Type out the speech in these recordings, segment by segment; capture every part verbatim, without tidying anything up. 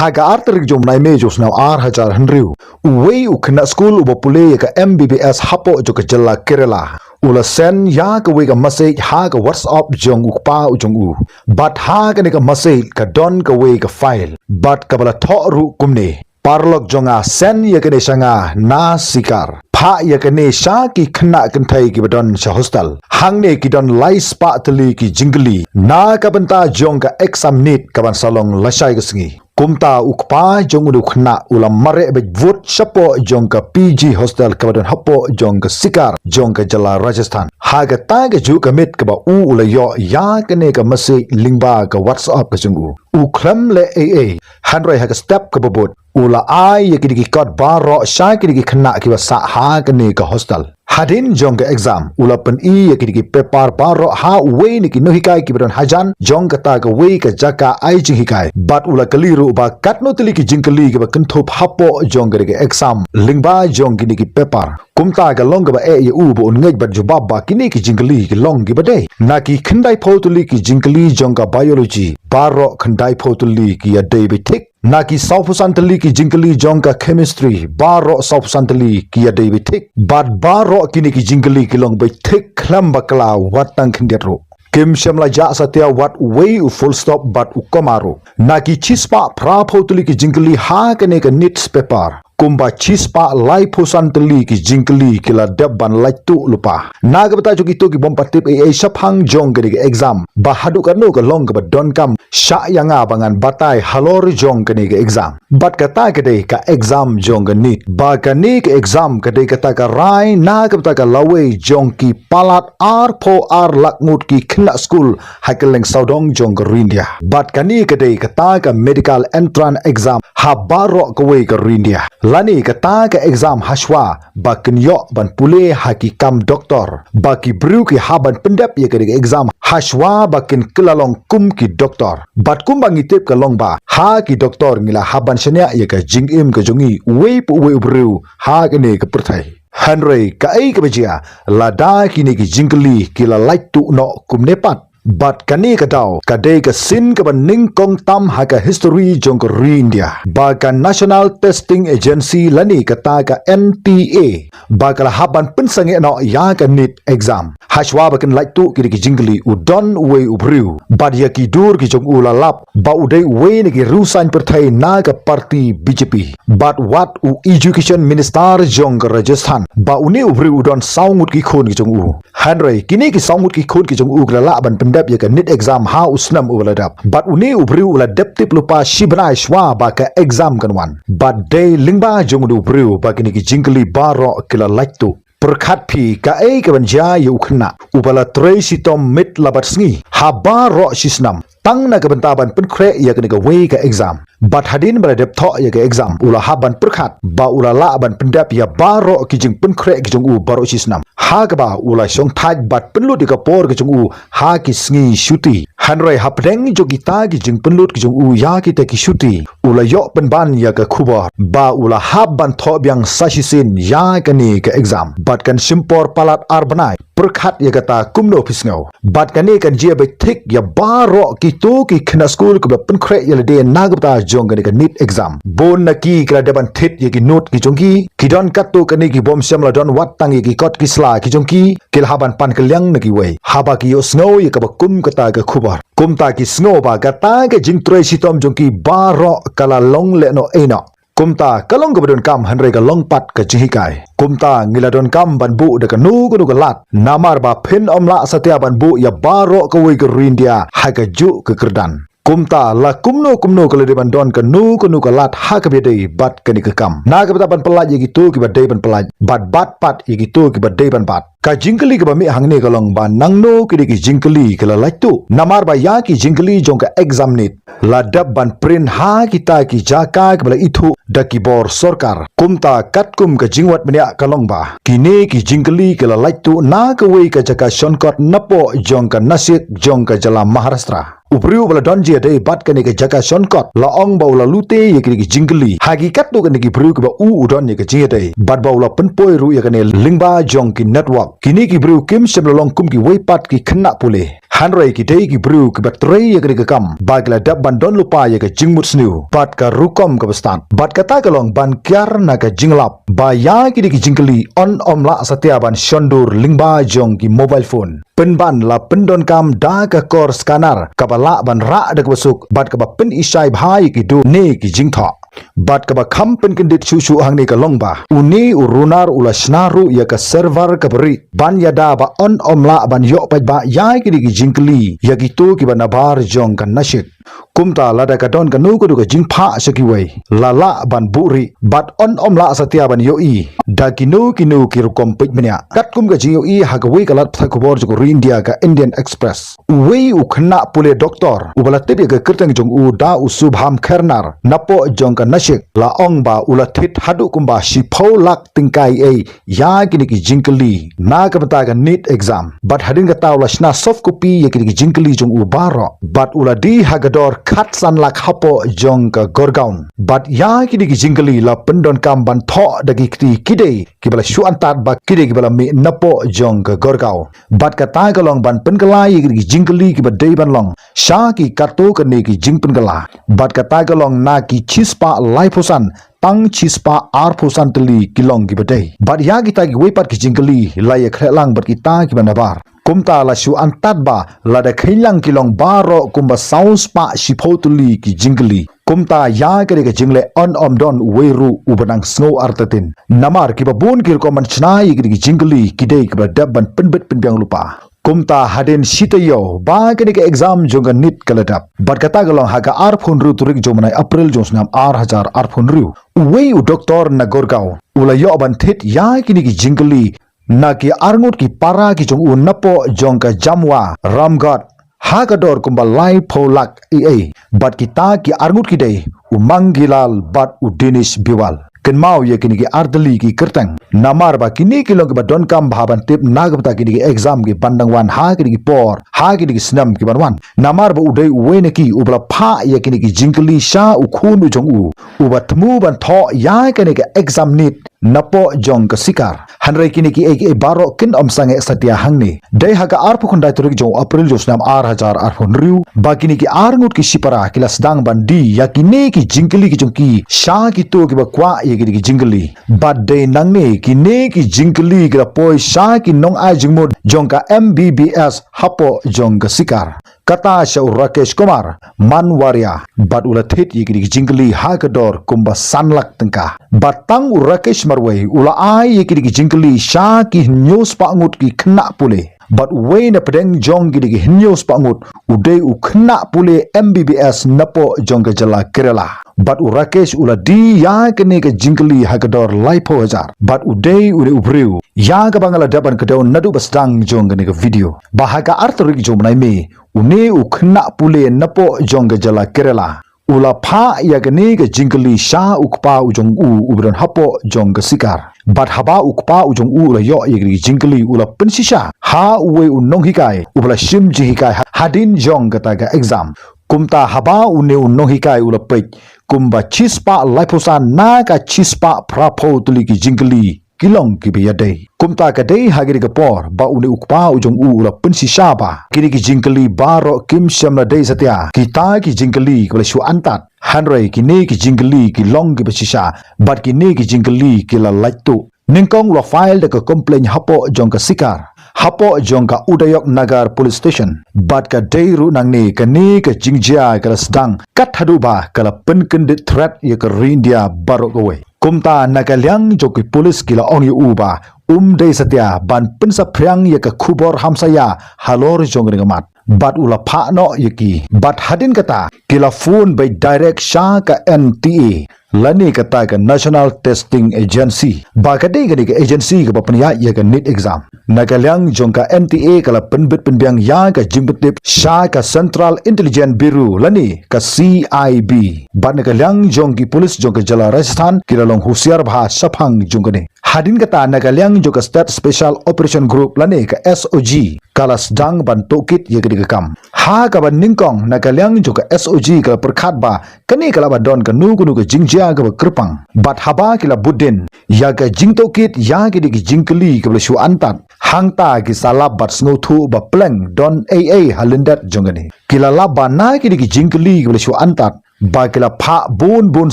Ha ka ar tarik jong u bnai May jong u snem ar hajar hynriew, uwei u khynnah skul uba pule ïa ka M B B S hapoh jong ka jylla Kerala u la send ïa kawei ka message ha ka WhatsApp jong u kpa u jong u. Bad ha kane ka message ka don kawei ka file bad kaba la thoh ruh kumne: Paralok jong nga, send ïa kane sha nga na sikar. Phah ïa kane sha ki khynnah kynthei kiba don sha hostel. Hangne ki don lai spah tylli ki jingkylli na ka bynta jong ka exam NEET kaban sa long lashai ka sngi. Kumta u kpa jong une u khynnah u la mareh beit vut shapoh jong ka P G hostel kaba don hapoh jong ka sikar jong ka jylla Rajasthan. Ha kata ka juh ka miet kaba u u la ïoh ïa kane ka message lyngba ka WhatsApp ka jong u, u khlem leh ei ei, hynrei ha ka step kaba bud u la ai ïa kine ki kot baroh sha kine ki khynnah kiba sah ha kane ka hostel. Hadien jong ka exam u la pyni ïa kine ki paper baroh ha uwei na ki nonghikai kiba don hajan jong kata kawei ka jaka ai jinghikai. Bad u la kylli ruh ba katno tylli ki jingkylli kiba kynthup hapoh jong kane ka exam lyngba jong kine ki paper. Kumta ka long kaba eh ïa u ba un ngeit bad jubab ba kine ki jingkylli ki long kiba dei. Na ki khyndaiphew tylli ki jingkylli jong ka biology, baroh khyndaiphew tylli ki ïadei beit thik. Na ki sawphew san tylli ki jingkylli jong ka chemistry, baroh sawphew san tylli ki ïadei beit thik. Bad baroh kine ki jingkylli ki long beit thik khlem bakla wat tang khyndiat ruh. Kim shym la jah satia wat uwei u full stop bad u comma ruh. Na ki shispah phraphew tylli ki jingkylli ha kane ka NEET paper, kumba shispah laiphew san tylli ki jingkylli ki la dep ban lait tuh lypa. Na ka bynta jong kito ki bym pat tip ei ei shaphang jong kane ka exam ba haduh katno ka long kaba donkam, shah ïa nga ba ngan batai halor jong kane ka exam. Bad kata ka dei ka exam jong ka NEET. Ba kane ka exam ka dei kata ka rai na ka bynta ka lawei jong ki palat arphew ar lak ngut ki khynnah skul ha kylleng sawdong jong ka ri India. Bad kane ka dei kata ka medical entrance exam ha baroh kawei ka ri India. Lane kata ka exam hashwa ba kin ïoh ban pule ha ki kam doktor. Ba ki briew ki hap ban pyndep ïa kane ka exam hashwa ba kin kylla long kum ki doktor. Bad kumba ngi tip ka long ba ha ki doktor ngi la hap ban shaniah ïa ka jingim ka jong ngi uwei pa uwei u briew ha kane ka pyrthei. Hynrei kaei kaba jia, lada kine ki jingkylli ki la lait tuh noh kumne pat, bad kane ka daw ka dei ka sien kaba nyngkong tam ha ka history jong ka ri India ba ka National Testing Agency lane kata ka N T A ba ka la hap ban pynsangeh noh ïa ka NEET exam. Hashwa ba kin lait tuh kine ki jingkylli, u don uwei u briew bad ïa ki dur ki jong u la lap ba u dei uwei na ki riewsaiñ pyrthei na ka party B J P. Bad wat u education minister jong ka Rajasthan ba une u briew u don saw ngut ki khun ki jong u. Hynrei kine ki saw ngut ki khun ki jong u ki la lah ban pyndep ïa ka NEET exam ha u snem uba la dep. Bad une u briew u la dep tip lypa shi bnai shwa ba ka exam kan wan. Bad dei lyngba jong une u briew ba kine ki jingkylli baroh ki la lait tuh. Pyrkhat phi kaei kaban jia ïa u khynnah uba la trei shitom miet la bad sngi ha baroh shi snem tang na ka bynta ban pynkhreh ïa kane kawei ka exam. Bad hadien ba la dep thoh ïa ka exam u la hap ban pyrkhat ba u la lah ban pyndep ïa baroh ki jingpynkhreh ki jong u baroh shi snem. Ha kaba u la shongthait bad pynlut ïa ka por ki jong u ha ki sngi shuti. Hynrei hapdeng jong kita ki jingpynlut ki jong u ïa kita ki shuti, u la ïoh pynban ïa ka khubor ba u la hap ban thoh biang sa shisien ïa kane ka exam. Bad kan shim por palat ar bnai. Pyrkhat ïa kata kumno phi sngew. Bad kane kan jia beit thik ïa baroh kito ki khynnah skul kiba pynkhreh ïa lade na ka bynta jong kane ka NEET exam. Bun na ki ki la dep ban thied ïa ki note ki jong ki. Ki don katto katne ki bym shym la don wat tang ïa ki kot ki sla ki jong ki. Ki la hap ban pan kylliang na kiwei haba ki ïohsngew ïa kaba kum kata ka khubor. Kumta ki sngew ba kata ka jingtrei shitom jong ki baroh ka la long lehnoh ei noh. Kumta ka long kaba donkam hynrei ka long pat ka jinghikai. Kumta ngi la donkam ban buh da kano kano ka lad. Namar ba phin ym lah satia ban buh ïa baroh kawei ka ri India ha ka juh ka kyrdan. Kumta la kumno kumno ka la dei ban don kano kano ka lad ha kaba ïadei bad kane ka kam. Na ka bynta ban pyllait ïa kito kiba dei ban pyllait bad bat pat ïa kito kiba dei ban bat. Ka jingkylli kaba mih hangne ka long ba nangno kine ki jingkylli ki la lait tuh. Namar ba ïa ki jingkylli jong ka exam NEET la dep ban print ha kita ki jaka kiba la ithuh da ki bor sorkar. Kumta katkum ka jingwad bniah ka long ba kine ki jingkylli ki la lait tuh na kawei ka jaka shongkot napoh jong ka Nashik jong ka jylla Maharashtra. U briew uba la don jingïadei bad kane ka jaka shongkot la ong ba u la lute ïa kine ki jingkylli ha ki katto katne ki briew kiba u u don ïa ka jingïadei bad ba u la pynpoi ruh ïa kane lyngba jong ki network. Kine ki briew kim shym la long kum kiwei pat ki khynnah pule. Hynrei ki dei ki briew kiba trei ïa kane ka kam ba ki la dep ban don lypa ïa ka jingmut sniew bad ka rukom kaba stad. Bad kata ka long ban kiar na ka jinglap ba ïa kine ki jingkylli yn ym lah satia ban shon dur lyngba jong ki mobile phone. Pynban la pyndonkam da ka kor scanner kaba lah ban rah da kaba suk bad kaba pynishai bha ïa ki dur ne ki jingthoh. Bad kaba kham pynkyndit shuh shuh hangne ka long ba une u runar u la shna ruh ïa ka server kaba rieh ban ïada ba yn ym lah ban ïoh paidbah ïa kine ki jingkylli ïa kito kiba nabar jong ka Nashik. Kumta lada ka don kano kano ka jingphah sha kiwei, la lah ban buhrieh bad yn ym lah satia ban ïohi da kino kino ki rukom peit bniah. Katkum ka jingïohi ha kawei ka lad pathai khubor jong ka ri India, ka Indian Express, uwei u khynnah pule doktor uba la tip ïa ka kyrteng jong u da u Subham Khernar napoh jong ka Nashik la ong ba u la thied haduh kumba shiphew lak tyngka ei ïa kine ki jingkylli na ka bynta ka NEET exam. Bad hadien kata u la shna soft copy ïa kine ki jingkylli jong u baroh bad u la die ha ka dor khatsan lak hapoh jong ka Gurgaon. Bad ïa kine ki jingkylli la pyndonkam ban thoh da ki kti ki dei kiba la shu antad ba ki dei kiba la mih napoh jong ka Gurgaon. Bad kata ka long ban pynkylla ïa ki jingkylli kiba dei ban long sha ki katto katne ki jingpynkylla. Bad kata ka long na ki shispah laiphew san, tang shispah arphew san tylli ki long kiba dei. Bad ïa kita kiwei pat ki jingkylli la ïakhleh lang bad kita kiba nabar. Kumta la shu antad ba lada kheiñ lang ki long baroh kumba saw spah shiphew tylli ki jingkylli. Kumta ïa kane ka jingleh yn ym don uwei ruh uba nang sngew artatien. Namar kiba bun ki rukom ban shna ïa kine ki jingkylli ki dei kiba la dep ban pynbit pynbiang lypa. Kumta hadien shi taïew ba kane ka exam jong ka NEET ka la dep. Bad kata ka long ha ka arphew hynriew tarik jong u bnai April jong u snem ar hajar arphew hynriew, uwei u doktor na Gurgaon u la ïoh ban thied ïa kine ki jingkylli na ki arngut ki para ki jong u napoh jong ka Jamwa, Ramgarh, ha ka dor kumba laiphew lak ei ei. Bad kita ki arngut ki dei u Mangilal bad u Dinesh Biwal. Kynmaw ïa kine ki artylli ki kyrteng namar ba kine ki long kiba donkam bha ban tip na ka bynta kine ki exam kiban dang wan ha kine ki por, ha kine ki snem kiban wan. Namar ba u dei uwei na ki uba la phah ïa kine ki jingkylli sha u khun u jong u uba thmu ban thoh ïa kane ka exam NEET napoh jong ka Sikar. Hynrei kine kiei kiei baroh kin ym sangeh satia hangne. Dei ha ka arphew khyndai tarik jong u April jong u snem ar hajar arphew hynriew ba kine ki arngut ki shipara ki la sdang ban die ïa kine ki jingkylli ki jong ki sha kito kiba kwah ïa kine ki jingkylli. Bad dei nangne kine ki jingkylli ki la poi sha ki nongai jingmut jong ka M B B S hapoh jong ka Sikar. Kata sha u Rakesh Kumar Manwaria bad u la thied ïa kine ki jingkylli ha ka dor kumba san lak tyngka. Bad tang u Rakesh marwei u la ai ïa kine ki jingkylli sha ki hynñiew spah ngut ki khynnah pule. Bad uwei na pdeng jong kine ki hynñiew spah ngut u dei u khynnah pule M B B S napoh jong ka jylla Kerala. Bad u Rakesh u la die ïa kane ka jingkylli ha ka dor laiphew hajar. Bad u dei une u briew ïa kaba nga la dep ban kdew naduh ba sdang jong kane ka video ba ha ka ar tarik jong u bnai May, une u khynnah pule napoh jong ka jylla Kerala u la phah ïa kane ka jingkylli sha u kpa u jong u uba don hapoh jong ka Sikar. Bad haba u kpa u jong u u la ïoh ïa kane ka jingkylli u la pynshisha ha uwei u nonghikai uba la shim jinghikai ha-, hadien jong kata ka exam. Kumta haba une u nonghikai u la peit kumba shispah laiphew san na ka shispah phraphew tylli ki jingkylli ki long kiba ïadei. Kumta ka dei ha kane ka por ba une u kpa u jong u u la pynshisha ba kine ki jingkylli baroh kim shym la dei satia kita ki jingkylli kiba la shu antad. Hynrei kine ki jingkylli ki long kiba shisha bad kine ki jingkylli ki la lait tuh. Nyngkong u la file da ka complaint hapoh jong ka Sikar, hapoh jong ka Udayok Nagar Police Station. Bad ka dei ruh nangne kane ka jingjia ka la sdang kat haduh ba ka la pynkyndit threat ïa ka ri India baroh kawei. Kumta na ka liang jong ki pulit ki la ong ïa u ba um dei satia ban pynsaphriang ïa ka khubor hamsaïa halor jong kane ka mat. Bad u la phah noh ïa ki. Bad hadien kata ki la phone beit direct sha ka N T A lane kata ka National Testing Agency. Ba ka dei kane ka agency kaba pynïaid ïa ka NEET exam. Na ka liang jong ka N T A ka la pynbit pynbiang ïa ka jingpyntip sha ka Central Intelligence Bureau lane ka C I B. Bad na ka liang jong ki pulit jong ka jylla Rajasthan ki la long husiar bha shaphang jong kane. Hadien kata na ka liang jong ka State Special Operation Group lane ka S O G ka la sdang ban tohkit ïa kane ka kam. Ha kaba nyngkong na ka liang jong ka S O G ka la pyrkhat ba kane ka lah ban don kano kano ka jingjia kaba kyrpang. Bad haba ki la bud dien ïa ka jingtohkit ïa kine ki jingkylli kaba la shu antad, Hangta ki sa lap bad sngewthuh ba pleng don ei ei ha lyndet jong kane. Ki la lap ba na kine ki jingkylli kiba la shu antad ba ki la phah bun bun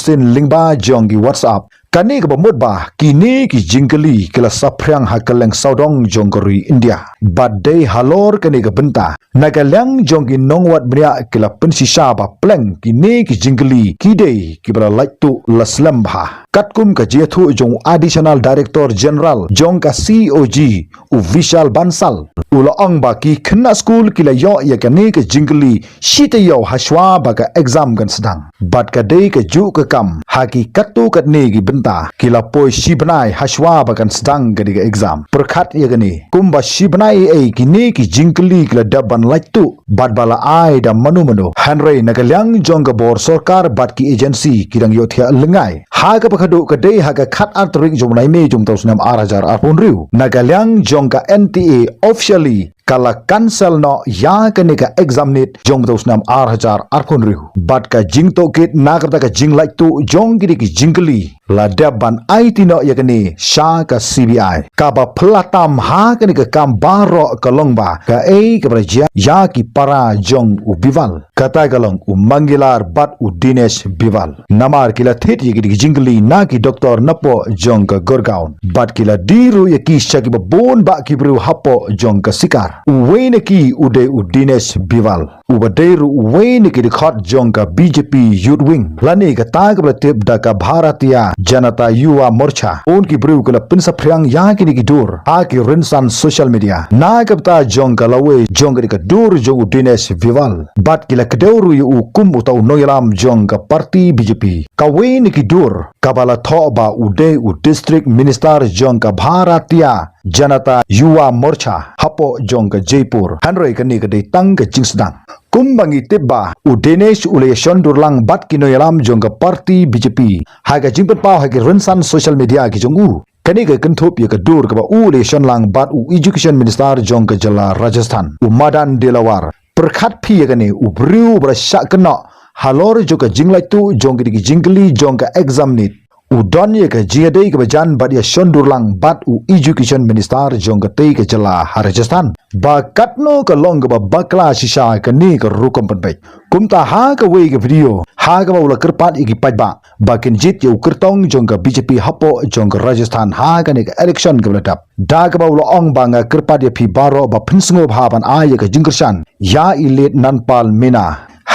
sien lyngba jong ki WhatsApp. Kane kaba mut ba kine ki jingkylli ki la saphriang ha kylleng sawdong jong ka ri India. Bad dei halor kane ka bynta na ka liang jong ki nongwad bniah ki la pynshisha ba pleng kine ki jingkylli ki dei kiba la lait tuh la slem bha. Katkum ka jingïathuh jong u Additional Director General jong ka C O G, u Vishal Bansal, u la ong ba ki khynnah skul ki la ïoh ïa kane ka jingkylli shi taïew hashwa ba ka exam kan sdang. Bad ka dei kajuh ka kam ha ki katto katne ki bynta ki la poi shi bnai hashwa ba kan sdang kane ka exam. Pyrkhat ïa kane, kumba shi bnai ei ei kine ki jingkylli ki la dep ban lait tuh bad ba la ai da mano mano. Hynrei na ka liang jong ka bor sorkar bad ki agency ki dang ïohthiah lyngngai. Ha kaba khadduh ka dei ha ka khatar tarik jong u bnai May jong u snem ar hajar arphew hynriew, na ka liang jong ka N T A officially ka la cancel noh ïa kane ka exam NEET jong u snem ar hajar arphew hynriew. Bad ka jingtohkit na ka bynta ka jinglait tuh jong kine ki jingkylli la dep ban aiti noh ïa kane sha ka C B I. Kaba phylla tam ha kane ka kam baroh ka long ba kaei kaba la jia ïa ki para jong u Biwal. Kata ka long u Mangilar bad u Dinesh Biwal. Namar ki la thied ïa kine ki jingkylli na ki doktor napoh jong ka Gurgaon. Bad ki la die ruh ïa ki sha kiba bun bah ki briew hapoh jong ka Sikar. Uwei na ki u dei u Dinesh Biwal, uba dei ruh uwei na ki dkhot jong ka B J P Youth Wing, lane kata kaba la tip da ka Bharatiya Janata Yuva Morcha. Bun ki briew ki la pynsaphriang ïa kine ki dur ha ki rynsan social media na ka bynta jong ka lawei jong kane ka dur jong u Dinesh Biwal. Bad ki la kdew ruh ïa u kum uta u nongïalam jong ka party B J P. Kawei na ki dur kaba la thoh ba u dei u District Minister jong ka Bharatiya Janata Yuva Morcha hapoh jong ka Jaipur. Hynrei kane ka dei tang ka jingsdang. Kumba ngi tip ba u Dinesh u la ïashon dur lang bad ki nongïalam jong ka party B J P ha ka jingpynpaw ha ki rynsan social media ki jong u. Kane ka kynthup ïa ka dur kaba u la ïashon lang bad u Education Minister jong ka jylla Rajasthan, u Madan Dilawar. Pyrkhat phi ïa kane, u briew uba la shah kynnoh halor jong ka jinglait tuh jong kine ki jingkylli jong ka exam NEET, u don ïa ka jingïadei kaba jan bad ïashon dur lang bad u Education Minister jong katei ka jylla ha Rajasthan. Ba katno ka long kaba bakla shisha kane ka rukom pynbeit. Kumta ha kawei ka video ha kaba u la kyrpad ïa ki paidbah ba kin jied ïa u kyrtong jong ka B J P hapoh jong ka Rajasthan ha kane ka election kaba la dep. Da kaba u la ong ba nga kyrpad ïa phi baroh ba pynsngewbha ban ai ïa ka jingkyrshan ïa i Late Nanpal Meena.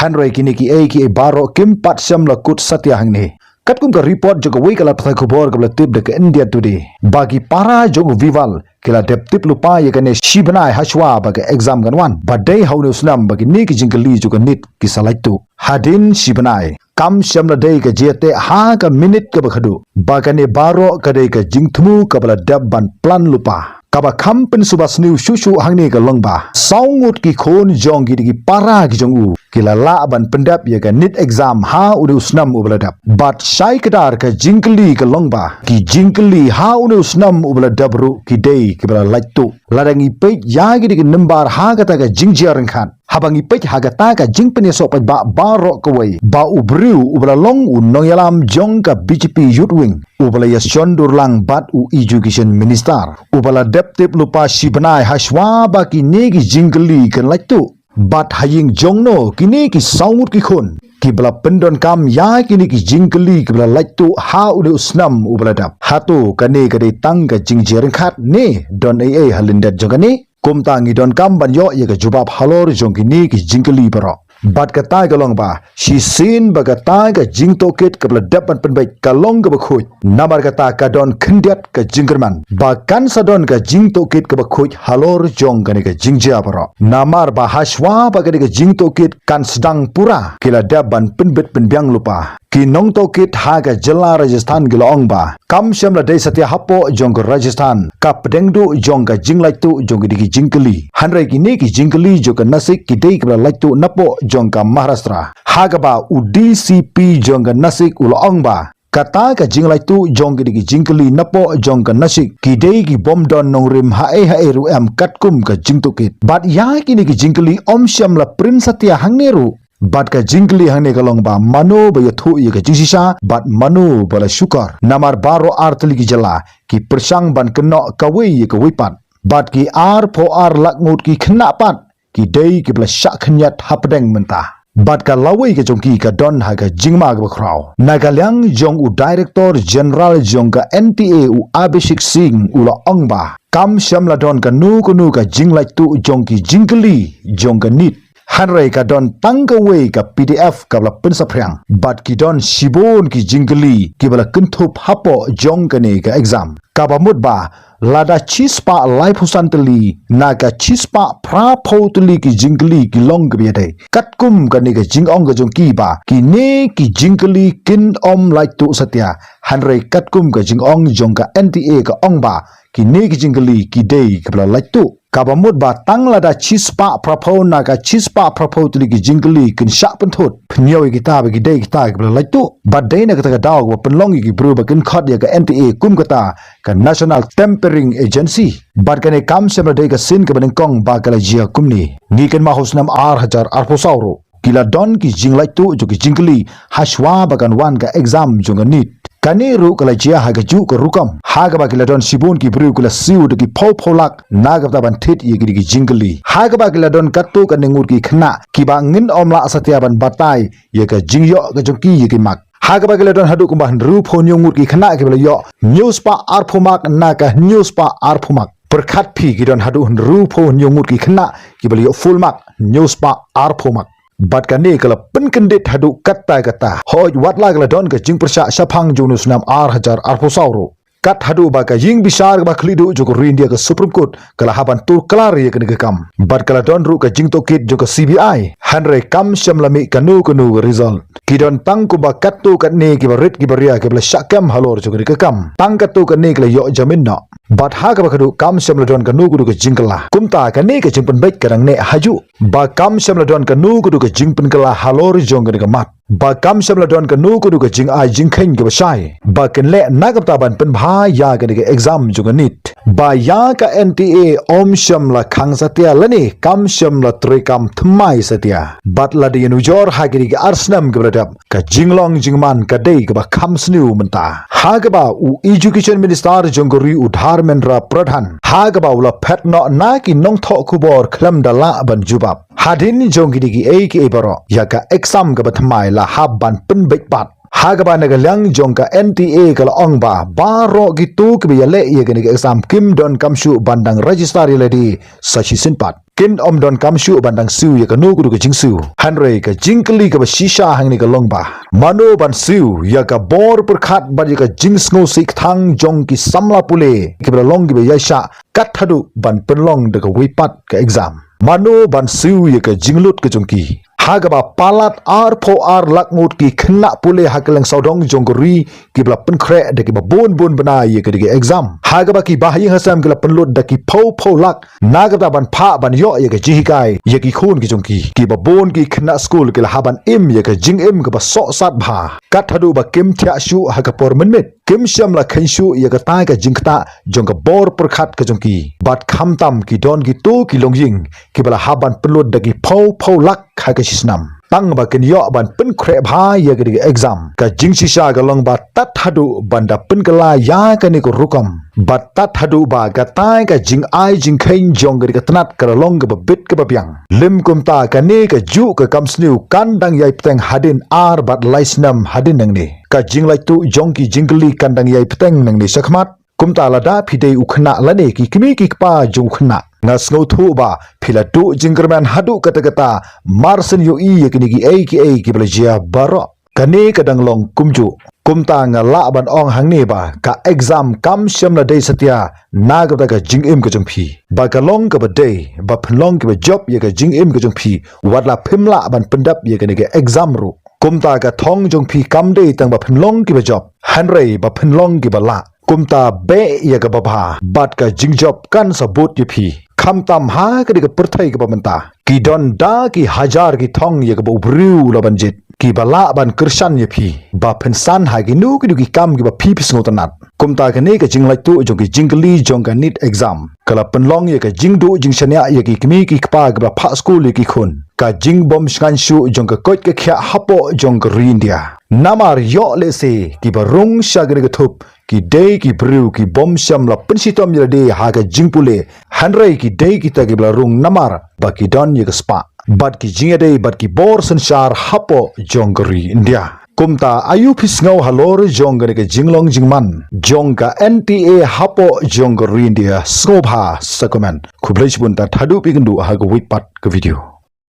Hynrei kine kiei kiei baroh kim pat shym la kut satia hangne. Katkum ka report jong kawei ka lad pathai khubor kaba la tip da ka India Today, ba ki para jong u Biwal ki la dep tip lypa ïa kane shi bnai hashwa ba ka exam kan wan. Ba dei ha une u snem ba kine ki jingkylli jong ka NEET ki sa lait tuh. Hadien shi bnai, kam shym la dei ka jingïateh ha ka minit kaba khadduh. Ba kane baroh ka dei ka jingthmu kaba la dep ban plan lypa. Kaba kham pynsuba sniew shuh shuh hangne ka long ba saw ngut ki khun jong ki, ki para ki jong u ki la lah ban pyndep ïa ka NEET exam ha une u snem uba la dep. Bad shai kdar ka jingkylli ka long ba ki jingkylli ha une u snem uba la dep ruh ki dei kiba la lait tuh. Lada ngi peit ïa kine ki number ha kata ka jingjia ryngkat, haba ngi peit ha kata ka jingpynïasoh paidbah baroh kawei, ba u briew uba la long u nongïalam jong ka B J P Youth Wing, uba la ïashon dur lang bad u Education Minister, uba la dep tip lypa shi bnai hashwa ba kine ki jingkylli kan lait tuh. Bad ha ïing jong no kine ki saw ngut ki khun kiba la pyndonkam ïa kine ki jingkylli kiba la lait tuh ha une u snem uba la dep? Hato kane ka dei tang ka jingjia ryngkat ne don ei ei ha lyndet jong kane? Kumta ngi donkam ban ïoh ïa ka jubab halor jong kine ki jingkylli baroh. Bad kata ka long ba shisien ba kata ka jingtohkit kaba la dep ban pynbeit ka long kaba khuid. Namar kata ka don khyndiat ka jingkyrmen ba kan sa don ka jingtohkit kaba khuid halor jong kane ka jingjia baroh. Namar ba hashwa ba kane ka jingtohkit kan sdang pura, ki la dep ban pynbit pynbiang lypa. Ki nongtohkit ha ka jylla Rajasthan ki la ong ba kam shym la dei satia hapoh jong ka Rajasthan ka pdeng duh jong ka jinglait tuh jong kine ki jingkylli. Hynrei kine ki jingkylli jong ka Nasik ki dei kiba la lait tuh napoh jong ka Maharashtra. Ha kaba u D C P jong ka Nasik u la ong ba kata ka jinglait tuh jong kine ki jingkylli napoh jong ka Nasik ki dei ki bym don nongrim haei haei ruh em katkum ka jingtohkit. Bad ïa kine ki jingkylli ym shym la print satia hangne ruh. Bad ka jingkylli hangne ka long ba mano ba ïathuh ïa ka jingshisha bad mano ba la shukor. Namar baroh artylli ki jylla ki pyrshang ban kynnoh kawei ïa kawei pat. Bad ki arphew ar lak ngut ki khynnah pat ki dei kiba la shah khynñiat hapdeng mynta. Bad ka lawei ka jong ki ka don ha ka jingma kaba khraw. Na ka liang jong u Director General jong ka N T A, u Abhishek Singh, u la ong ba kam shym la don kano kano ka jinglaittuh jong ki jingkylli jong ka NEET. Hynrei ka don tang kawei ka P D F kaba la pynsaphriang. Bad ki don shibun ki jingkylli kiba la kynthup hapoh jong kane ka exam. Kaba mut ba lada shispah laiphew san tylli na ka shispah phraphew tylli ki jingkylli ki long kaba ïadei. Katkum kane ka jingong ka jong ki ba kine ki jingkylli kin ym laittuh satia. Hynrei katkum ka jingong jong ka N T A ka ong ba kine ki jingkylli ki dei kiba la laittuh. Kaba mut ba tang lada shispah phraphew na ka shispah phraphew tylli ki jingkylli kin shah pynthut. Pynïoh ïa kita ba ki dei kita kiba la laittuh. Bad dei na kata ka daw kaba pynlong ïa ki briew ba kin khot ïa ka N T A kum kata ka National Tampering Agency. Bad kane kam shym la dei ka sien kaba nyngkong ba ka la jia kumne. Ngi kynmaw ha u snem ar hajar arphew saw ruh ki la don ki jinglaittuh jong ki jingkylli hashwa ba kan wan ka exam jong ka NEET. Kane ruh ka la jia ha kajuh ka rukom ha kaba ki la don shibun ki briew ki la siew da ki phew phew lak na ka bynta ban thied ïa kine ki jingkylli. Ha kaba ki la don katto katne ngut ki khynnah kiba ngin ym lah satia ban batai ïa ka jingïoh ka jong ki ïa ki mak. Ha kaba ki la don haduh kumba hynriewphew hynñiew ngut ki khynnah kiba la ïoh hynñiewspah arphew mak na ka hynñiewspah arphew mak. Pyrkhat phi, ki don haduh hynriewphew hynñiew ngut ki khynnah kiba la ïoh full mak, hynñiewspah arphew mak. Bad kane ka la pynkyndit haduh katta katta. Hooid, wat la ka la don ka jingpyrshah shaphang jong u snem ar hajar arphew saw ruh. Kat haduh ba ka ïing bishar kaba khlieh duh jong ka ri India ka Supreme Court ka la hap ban tur klar ïa kane ka kam. Bad ka la don ruh ka jingtohkit jong ka C B I. Hynrei kam shym la mih kano kano ka result. Ki don tang kumba katto katne kiba rit kiba ria kiba la shah kem halor jong kane ka kam. Tang katto katne ki la ïoh jamin noh. Bad ha kaba khadduh kam shym la don kano kano ka jingkylla. Kumta kane ka jingpynbeit ka dang neh hajuh. Ba kam shym la don kano kano ka jingpynkylla halor jong kane ka mat. Ba kam shym la don kano kano ka jingai jingkheiñ kaba shai ba kin leh na ka bynta ban pynbha ïa kane ka exam jong ka NEET. Ba ïa ka N T A ym shym la khang satia lane kam shym la treikam thymmai satia. Bad lada ïanujor ha kine ki ar snem kiba la dep, ka jinglong jingman ka dei kaba kham sniew mynta. Ha kaba u Education Minister jong ka ri, u Dharmendra Pradhan, ha kaba u la phet noh na ki nongthoh khubor khlem da lah ban jubab. Hadien jong kine kiei kiei baroh, ïa ka exam kaba thymmai la hap ban pynbeit pat. Ha kaba na ka liang jong ka N T A ka la ong ba baroh kito kiba ïaleh ïa kane ka exam kim donkam shuh ban dang register ïa lade sa shisien pat. Kin ym donkam shuh ban dang siew ïa kano kano ka jingsiew. Hynrei ka jingkylli kaba shisha hangne ka long ba mano ban siew ïa ka bor pyrkhat bad ïa ka jingsngewsih kthang jong ki samla pule kiba la long kiba ïaishah kat haduh ban pynlong da kawei pat ka exam. Mano ban siew ïa ka jinglut ka jong ki. Ha kaba palat arphew ar lak ngut ki khynnah pule ha kylleng sawdong jong ka ri kiba la pynkhreh da kiba bun bun bnai ïa ka dei ka exam. Ha kaba ki bahaïing hasem ki la pynlut da ki phew phew lak na ka bynta ban phah ban ïoh ïa ka jinghikai ïa ki khun ki jong ki. Kiba bun ki khynnah skul ki la hap ban im ïa ka jingim kaba sohsat bha. Kat haduh ba kim thiah shuh ha ka por mynmiet. Kim shym la kheiñ shuh ïa kata ka jingktah jong ka bor pyrkhat ka jong ki. Bad khamtam ki don kito ki longïing kiba la hap ban pynlut da ki phew phew lak ha ka shisnem. Tang ba kin ïoh ban pynkhreh bha ïa ka dei ka exam. Ka jingshisha ka long ba tat haduh ban da pynkylla ïa kane ka rukom. Bad tat haduh ba kata ka jingai jingkheiñ jong ka dei ka tnat ka la long kaba bit kaba biang. Lym kumta kane kajuh ka kam sniew kan dang ïai bteng hadien ar bad lai snem hadien nangne. Ka jinglaittuh jong ki jingkylli kan dang ïai bteng nangne shakhmat. Kumta lada phi dei u khynnah lane ki kmie ki kpa jong u khynnah, nga sngewthuh ba phi la duh jingkyrmen haduh katta katta, mar shen ïohi ïa kine kiei kiei kiba la jia baroh. Kane ka dang long kumjuh. Kumta nga lah ban ong hangne ba ka exam kam shym la dei satia na ka bynta ka jingim ka jong phi. Ba ka long kaba dei ba phin long kiba jop ïa ka jingim ka jong phi, wat la phim lah ban pyndep ïa kane ka exam ruh. Kumta ka thong jong phi kam dei tang ba phin long kiba jop, hynrei ba phin long kiba lah. Kumta beh ïa kaba bha bad ka jingjop kan sa bud ïa phi. Khamtam ha ka dei ka pyrthei kaba mynta, ki don da ki hajar ki thong ïa kaba u briew u la ban jied, kiba lah ban kyrshan ïa phi ba phin san ha kino kino ki kam kiba phi phi sngewtynnat. Kumta kane ka jinglaittuh jong ki jingkylli jong ka NEET exam ka la pynlong ïa ka jingduh jingshaniah ïa ki kmie ki kpa kiba phah skul ïa ki khun. Ka jingbym shngaiñ shuh jong ka koit ka khiah hapoh jong ka ri India. Namar ïoh lehse kiba rung sha kane ka thup ki dei ki briew ki bym shym la pynshitom ïa lade ha ka jingpule, hynrei ki dei kita kiba la rung namar ba ki don ïa ka spah bad ki jingïadei bad ki bor synshar hapoh jong ka ri India. Kumta aïu phi sngew halor jong kane ka jinglong jingman jong ka N P A hapoh jong ka ri India? Sngewbha sa comment. Khublei shibun, tad haduh phi ïakynduh ha kawei pat ka video.